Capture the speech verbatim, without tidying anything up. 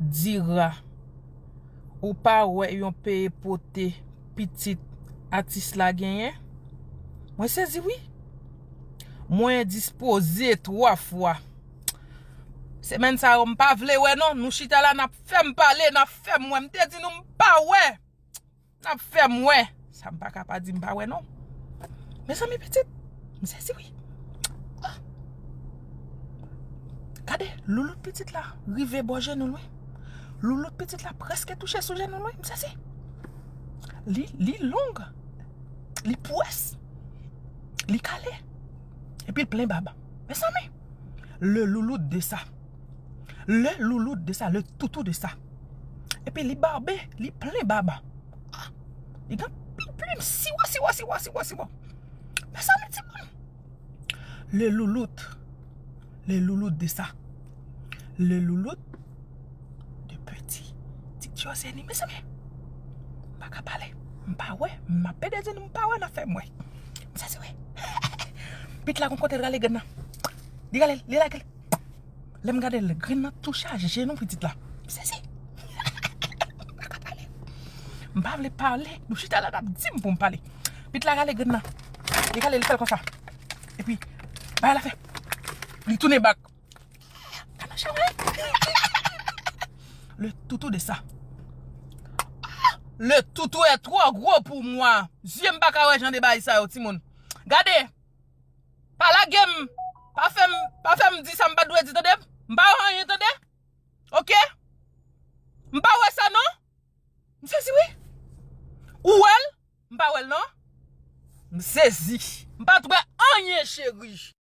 Dira, ou pa wè yon peye pote pitit atis la genyen? Mwen sezi wi. Mwen endispoze twa fwa. Semèn sa yo m pa vle wè non. Nou chita la n ap fè m pale, n ap fè m wè. M te di nou m pa wè. N ap fè m wè. Sa m pa ka pa di m pa wè non. Mezanmi pitit, m sezi wi. Ah. Gade, loulout pitit la rive bò jenou l wi. Loulout pitit la prèske touche sou jenou l wi, m sezi. Li, li long, li pwès, li kale, epi l plen bab. Mezanmi, le loulout de sa. Le loulout de sa, le toutou de sa. Epi li babe, li plen bab. Ah, li gen pil plim siwo, siwo, siwo, siwo, siwo. Mezanmi timoun. Le loulout. Le loulout de sa. Le loulout de peti. Ti Dioseni, mezanmi. M pa ka pale. M pa wè. M ap pede di nou m pa wè nan fè m wè. M sezi wè. Pit la gon kote l rale grenn nan. Li rale, li lage l. Lè m gade l, grenn nan tou chaje jenou pitit la. M sezi. M pa ka pale. M pa vle pale. Nou chita la n ap di m pou m pale. Pit la rale grenn nan. Li rale, li fè l konsa. Epi, bagay la fè. Li tounen bak. Gade nan chay. Le toutou de sa. Le toutou est trop gros pour moi. Zye m pa ka wè jan de bagay sa yo, timoun. Gade. Pa lage m. Pa fè m, pa fè m di sa m pa t dwe di, tande? M pa wè anyen, tande? Oke? M pa wè sa, non? M sezi, wi. Ou wè l? M pa wè l, non? M sezi. M pa t wè anyen, cheri.